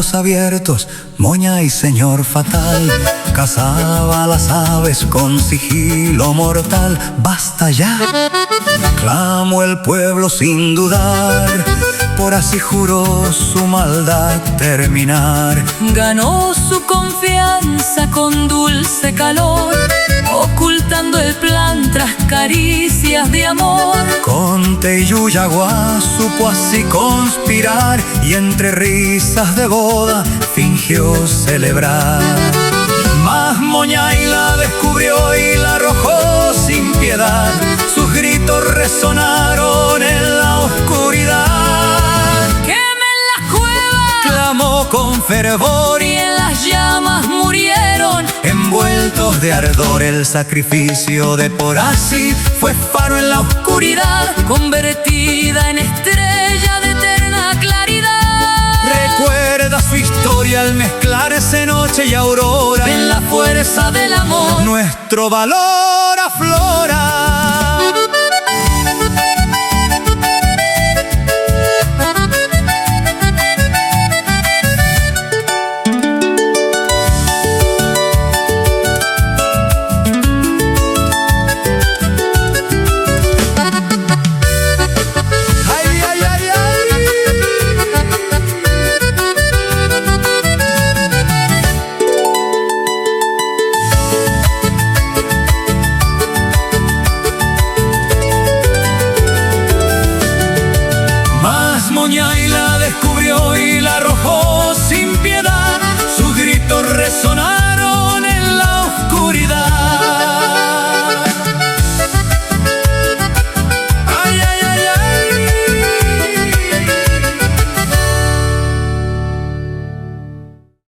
campos abiertos, Moñay señor fatal, cazaba las aves con sigilo mortal. ¡Basta ya! Clamó el pueblo sin dudar, por así juró su maldad terminar. Ganó su confianza con dulce calor, ocultando el plan tras caricias de amor. Conte y Yuyaguá supo así conspirar y entre risas de boda fingió celebrar. Mas Moñay la descubrió y la arrojó sin piedad. Sus gritos resonaron en la oscuridad. ¡Quemen la cueva! Clamó con fervor y en las llamas murieron. Envueltos de ardor el sacrificio de Porasi fue faro en la oscuridad, convertida en estrella de eterna claridad. Recuerda su historia al mezclarse noche y aurora. En la fuerza del amor, nuestro valor aflora. Ay, ay, ay, ay. Mas Moñay la descubrió y la arrojó.